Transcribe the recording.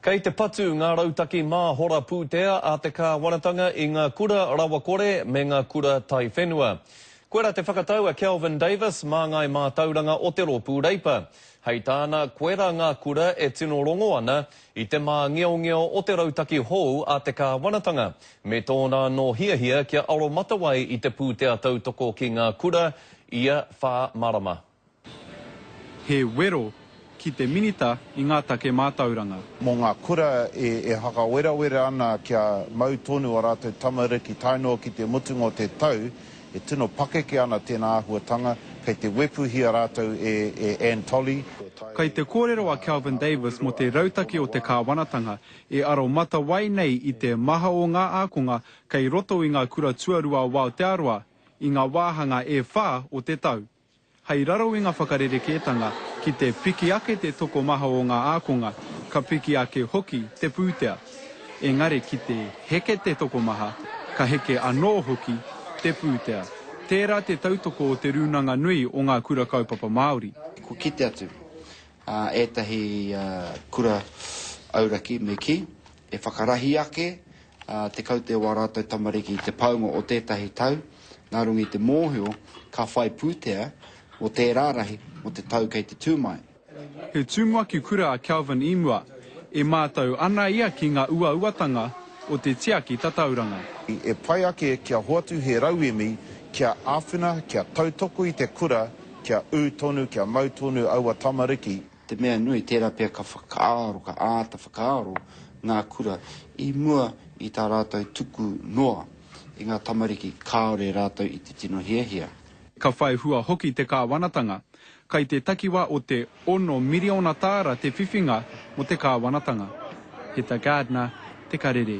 Kei te patu ngā rautaki māhora pūtea a te kāwanatanga i ngā kura rawakore me ngā kura taiwhenua. Koirā te whakatau a Kelvin Davis, māngai mātauranga o te Rōpū Reipa. Hei tāna, koirā ngā kura e tino rongo ana i te māngeongeo o te rautaki hou a te kāwanatanga, me tōna anō hiahia kia aromatawai i te pūtea tautoko ki ngā kura ia whā marama. He wero ki te Minita i ngā take mātauranga. Mō ngā kura e whakawerawera ana kia mau tonu ā rātou tamariki tae noa ki te mutunga o te tau, e tino pakeke ana tēnā āhuatanga, kei te wepuhia rātou e Anne Tolley. Kei te kōrero a Kelvin Davis mō te rautaki o te kāwanatanga e aro matawai nei i te maha o ngā ākonga kei roto i ngā kura tuarua o Aotearoa i ngā wāhanga e whā o te tau. Hei raro i ngā whakarerekētanga, ki te piki ake te tokomaha o ngā ākonga, ka piki ake hoki te pūtea. Engari ki te heke te tokomaha, ka heke anō hoki te pūtea. Tērā te tautoko o Te Rūnanga Nui o Ngā Kura Kaupapa Māori. Kua kite atu ētahi kura auraki me kī, e whakarahi ake te kaute o ā rātou tamariki i te paunga o tētahi tau, nā runga i te mōhio ka whai pūtea mō tērā rahi mō te tau kei te tū mai. He tumuaki kura a Kelvin i mua, e mātau ana ia ki ngā uauatanga o te tiaki tatauranga. E pai ake kia hoatu he rauemi kia āwhina, kia tautoko i te kura kia ū tonu, kia mau tonu aua tamariki. Te mea nui, tērā pea ka whakaaro, ka āta whakaaro ngā kura i mua i tā rātou tuku noa i ngā tamariki kāore rātou i te tino hiahia. Ka whai hua hoki te kāwanatanga. Kai te takiwā o te ono miriona tāra te whiwhinga mō te kāwanatanga. Heta Gardner, Te Karere.